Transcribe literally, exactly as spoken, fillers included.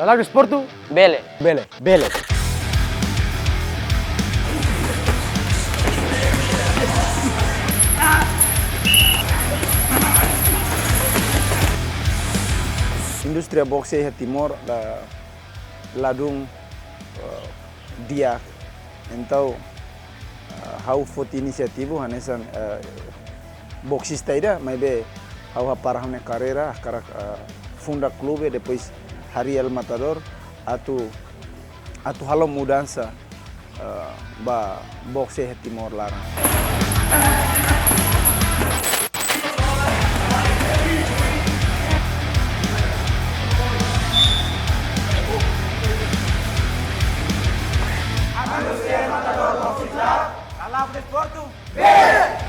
Lagu Desportu, bele. Bele. Bele. Indústria boxe iha Timor la, ladún, eh, di'ak. Entaun, eh, ha'u foti inisiativa hanesan, eh, boxista ida, maibé ha'u hapara ha'u-nia karreira, hakarak, eh, funda klube, depois harii El Matador, atu, atu halo mudansa, eh, ba boxe iha Timor laran. Lagu Desportu, bele!